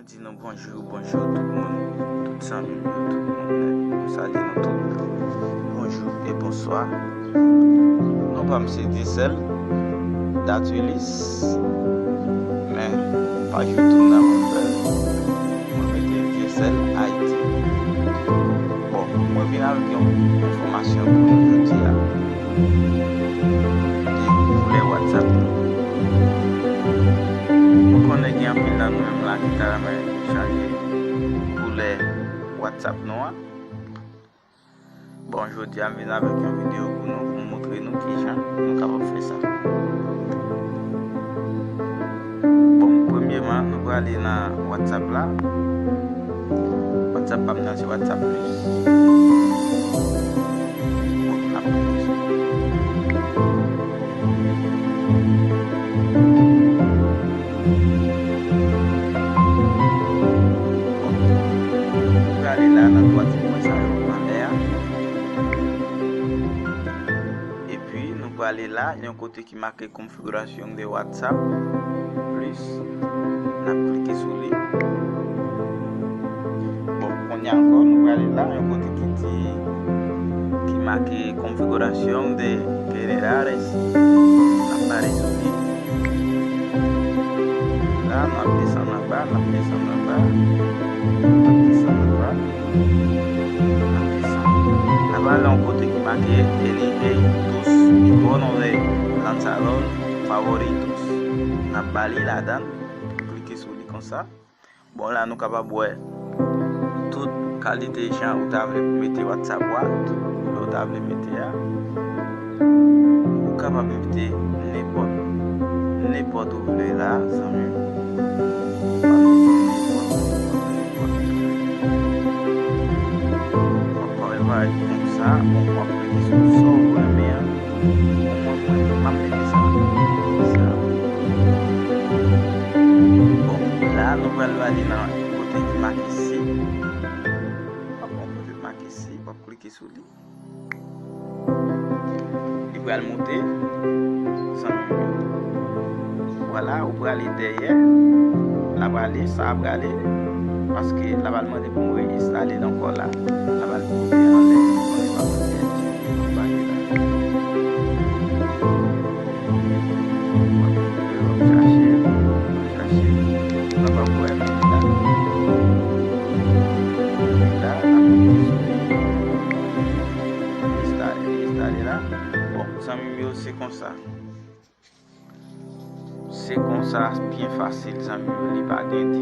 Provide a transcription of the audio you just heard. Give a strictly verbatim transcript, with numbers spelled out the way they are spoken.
Di nou bonjou, bonjou tout moun, tout zanmi m yo, tout moun nèt. M salye nou tout. Bonjou e bonswa. Non pa m se Dyesèl Datulis, men paj YouTube nan mwen fè l. Mwen mete Dyesèl Ayiti. Bon, mwen vin avèk yon enfòmasyon pou nou jodi a. De koulè WhatsApp nou. Mwen konnen gen anpil nan nou menm la ki ta renmen chanje koulè WhatsApp nou an. Bon, jodi a m vin avèk yon videyo pou nou, pou m montre nou kijan nou kapab fè sa. Bon, premyeman, nou prale nan WhatsApp la. WhatsApp pa m nan se WhatsApp Plus. Bon, n ap klike sou li. Bon, nou prale la nan twa ti pwen sa yo anlè a. Epi, nou prale la, yon kote ki make Configuration de WhatsApp Plus. N ap klike sou li. Bon, kounye a ankò, nou prale la, yon kote ki di, ki make Configuración de Generales. N ap prale sou li. La, n ap desann anba, n ap desann anba, n ap desann anba. N ap desann. N ap ale yon kote ki make Elige tus iconos de lanzador favoritos. N ap ba li ladan l. Klike sou li konsa. Bon, la nou kapab wè tout kalite jan ou ta vle mete WhatsApp ou a, tout koulè ou ta vle mete a. Ou kapab mete nenpòt, nenpòt ou vle la, zanmi m. Ou kapab mete nenpòt, nenpòt, nenpòt. W ap parèt, parèt konsa, bon, w ap klike sou sa w renmen an. Bon, mwen, mwen, m ap mete sa, sa. Bon, la, nou pral ale nan kote ki make si. W ap pran kote ki make si, w ap klike sou li. Li pral moute, zanmi m yo. Vwala, ou prale dèyè. L ap ale, sa ap prale. Paske l ap al mande pou m reinstale l ankò la. L ap al moute anlè. Konnen pa mande l, li pral la. W ap chache, w ap chache. N ap wè menm la. Menm la, n ap monte sou li. Li enstale, li enstale la. Bon, zanmi m yo, se konsa. Se konsa, byen fasil, zanmi m yo, li pa gen